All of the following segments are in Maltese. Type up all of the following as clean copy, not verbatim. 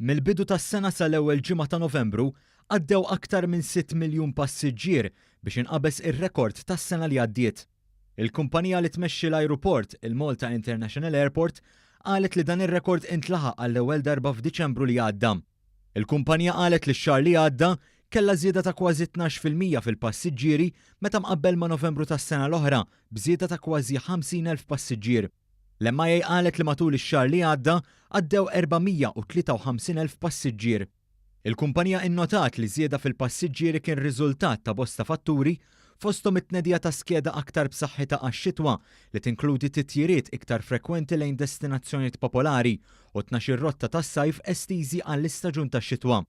Mill-bidu tas-sena sal-ewwel ġimgħa ta' Novembru, għaddew aktar minn 6 miljun passiġġier biex inqabeż ir-rekord tas-sena li għaddiet. Il-kumpanija li tmexxi l-ajruport, il-Malta International Airport, qalet li dan ir-rekord intlaħaq għall-ewwel darba f'Diċembru li għadda. Il-kumpanija qalet li x-xahar li għadda kellha żieda ta' kważi 12% fil-passiġġieri meta mqabbel ma' Novembru tas-sena l-oħra b'żieda ta' kważi 50,000 passiġġier. L-MIA qalet li matul ix-xahar li għadda għaddew 453,000 passiġġier. Il-kumpanija innotat li żieda fil-passiġġieri kien riżultat ta' bosta fatturi fosthom it-tnedija ta' skeda aktar b'saħħitha għax-xitwa li tinkludi titjiriet iktar frekwenti lejn destinazzjonijiet popolari u 12-il rotta tas-sajf estiżi għall-istaġun tax-xitwa.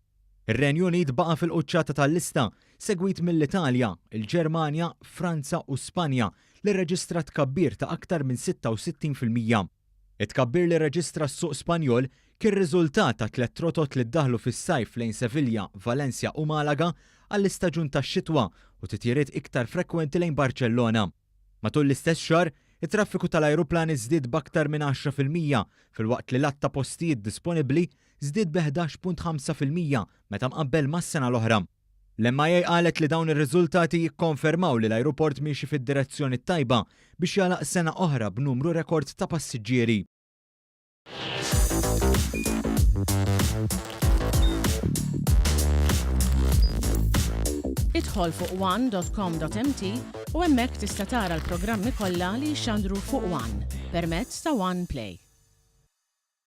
Ir-Renju Unit baqa' fil-quċċata tal-lista, segwit mill-Italja, il-Ġermanja, Franza u Spanja li rreġistra tkabbir ta' aktar minn 66%. It-tkabbir li rreġistra s-suq Spanjol kien riżultat ta' tlett rotot li ddaħlu fis-sajf lejn Sevilja, Valencia u Malaga għall-istaġun tax-xitwa u titjiriet iktar frekwenti lejn Barċellona. Matul l-istess xahar, it-traffiku tal-ajruplani żdied b'aktar minn 10% filwaqt li l-għadd ta' postijiet disponibbli żdied bi 11.5% meta mqabbel mas-sena l-oħra. L-MIA qalet li dawn ir-riżultati jikkonfermaw li l-ajruport miexi fid-direzzjoni t-tajba biex jagħlaq sena oħra b'numru rekord ta' passiġġieri. Idħol fuq one.com.mt u hemmhekk tista' tara l-programmi kollha li jixxandru fuq One permezz ta' One Play.